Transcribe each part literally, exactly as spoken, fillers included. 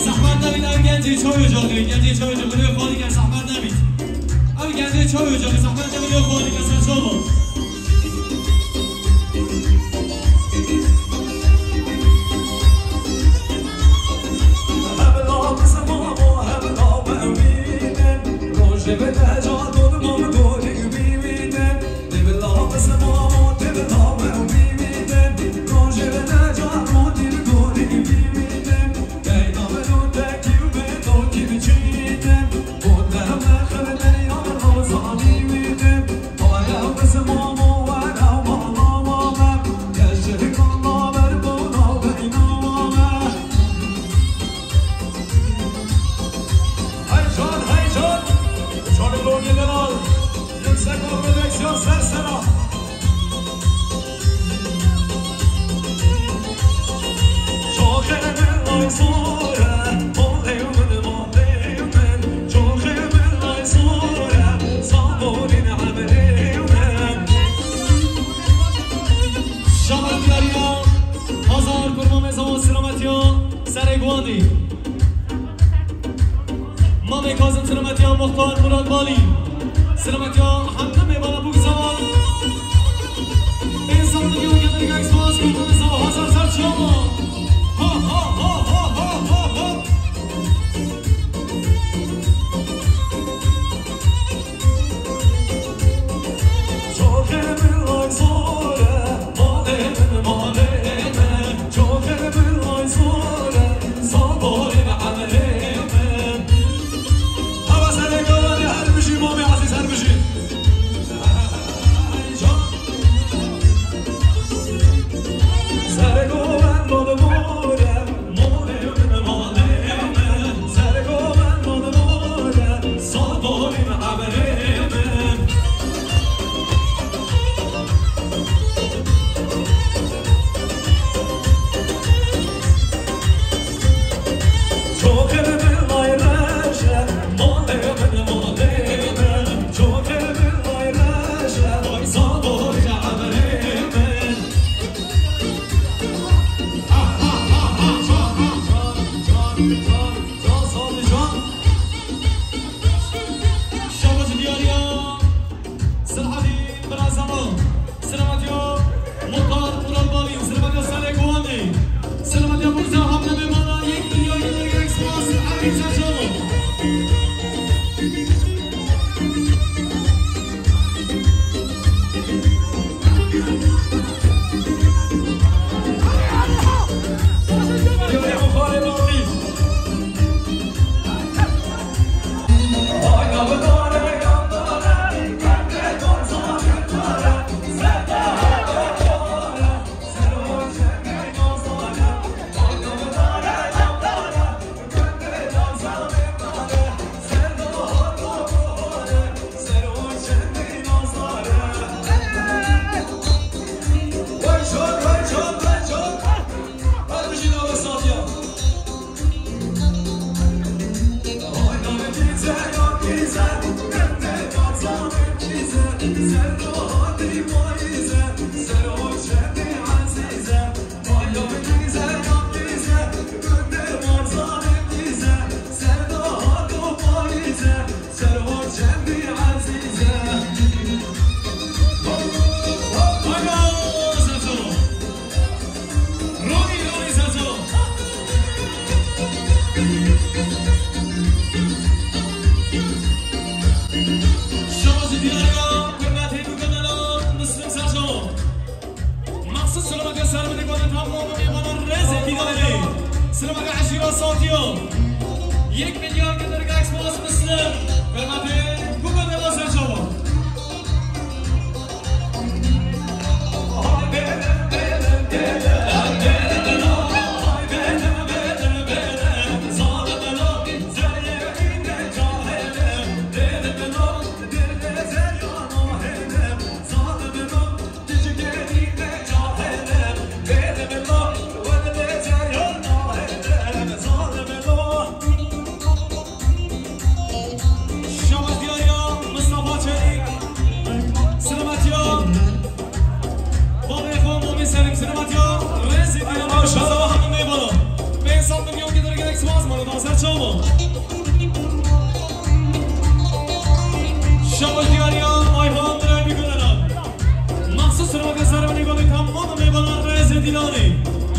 Zehmet nebît, ew gencê çawa ocaxê, gencê çawa ocaxê, li wê xalî ke zehmet nebît. Ew gencê çawa ocaxê, zehmet nebît, li wê xalî ke serçava. Heyecan, heyecan. Çarê Longê Delal. Yüksek Prodüksiyon ser sera. Şaban diyariya, hazar kurma mezan silametiya serê guandî. Mamê Kazim silametiya Muxtar Murat Balî. Silametiya hemdemê bana bûk zaman. Ê sandığê û gelir gek spas kurma mezan hazar ser çama. Ha ha ha ha ha ha ha. Silametê ser binê gotin tamam û mêvanan rêzê dîlanê. Silametê eşîra Satiyo. Yek milyar getir Expo Muslim. Fermatê Google de ser çawa. Şabat diyariya Mustafa Çelik. Sinematiya. Babê xwe Momê Selim sinematiya. Rêzê dîlanê Şabat hanım Meyvana. Pênc sed milyon getir gerek spas mano da ser çawa. Şabat diyariya Ayhan Diraybî Göneren. Maxsus Ragazlar Meligonê tamam mêvanan rêzê dîlanê.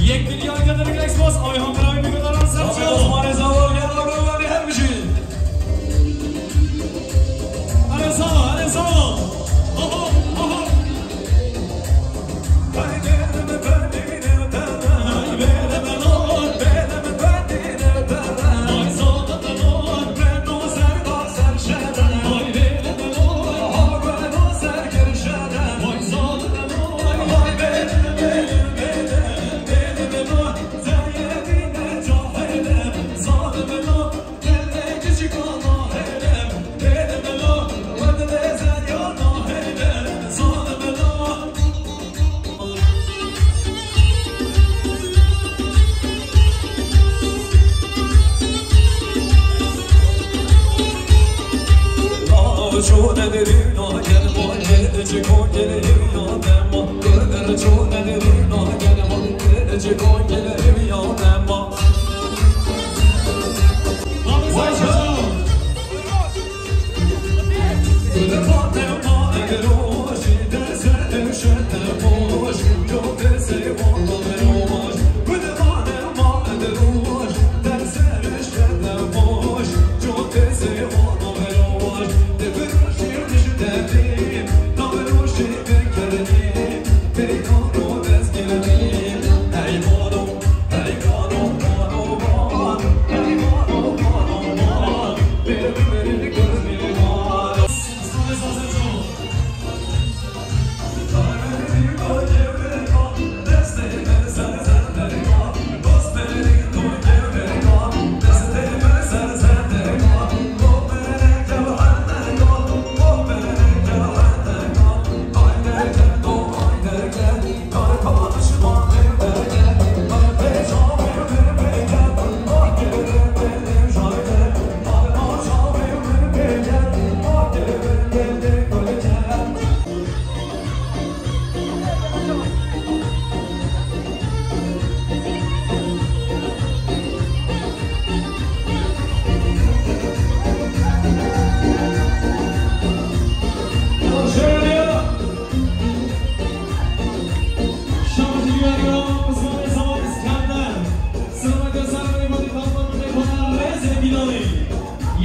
Yek milyar getir gerek spas Ayhan Diraybî Göneren ser çawa. Rêza var, gel, gel, gel, gel, her bir şey. Hadi sağ ol, hadi sağ ol. Oho, oho.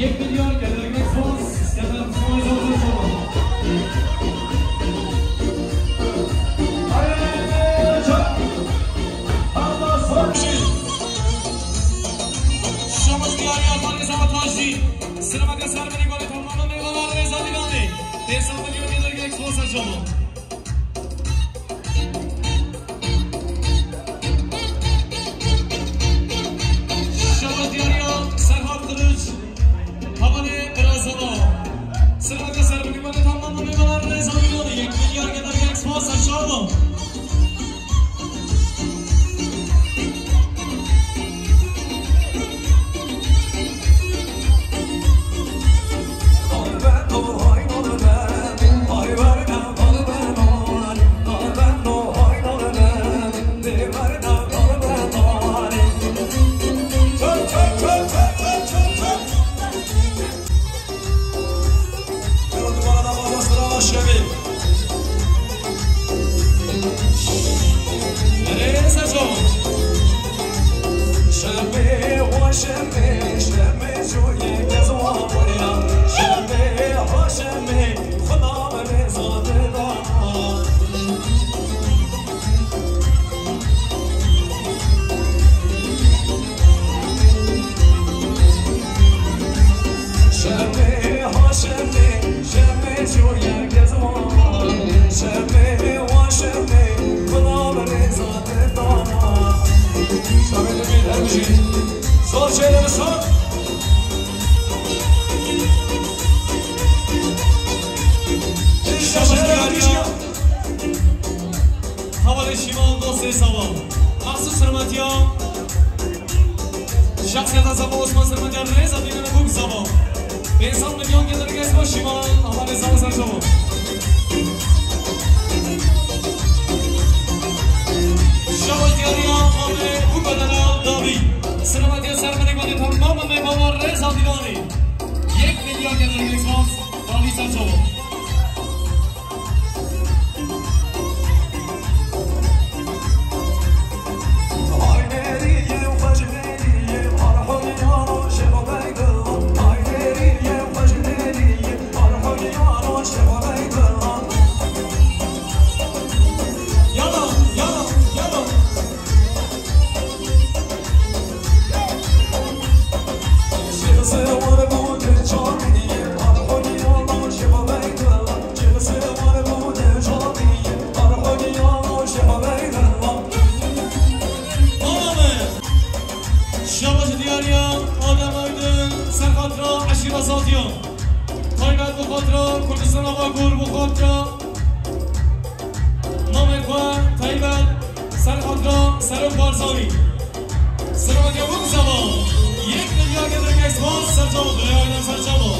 Yek milyar gelir Express, İskender Express, Express. Şabat diyarî Almanya Savaş Taşçı. Sinemaka Sermeni Gole tamamı meyveler ve Zadilani. Tesafir yönü Express açalım. Şabat diyarî Serhat Kılıç. Havanê Birazova. Sinemaka Sermeni Gole tamamı meyveler ve Zadilani. Yek milyar kadar Express açalım. Hevalê şîma dostê Zava. Maxsus hurmetiya şexsiyeta Zava Osman, hurmetiya rêza dînine bûk Zava. Pênc sed milyon gelirek ez bo şîma hevalê Zava ser çava. Şeva diyariya mamê bûk bedena davî. Hurmetiya ser minik bedê tamam mamê baba rêza dînanî. Yek milyar gelirek ez bo davî ser çava. Yala, yala, yala. Şeva ji diyariya Adem Aydın, ser xatira eşîra Zatiyan. Taybet bi xatira Kurdistana Bakur, bi xatira namê xwe taybet, ser xatira Serok Barzanî. Siratiya wek Zava. Yek milyar gelirek ez bo ser çava, Aydın ser çava.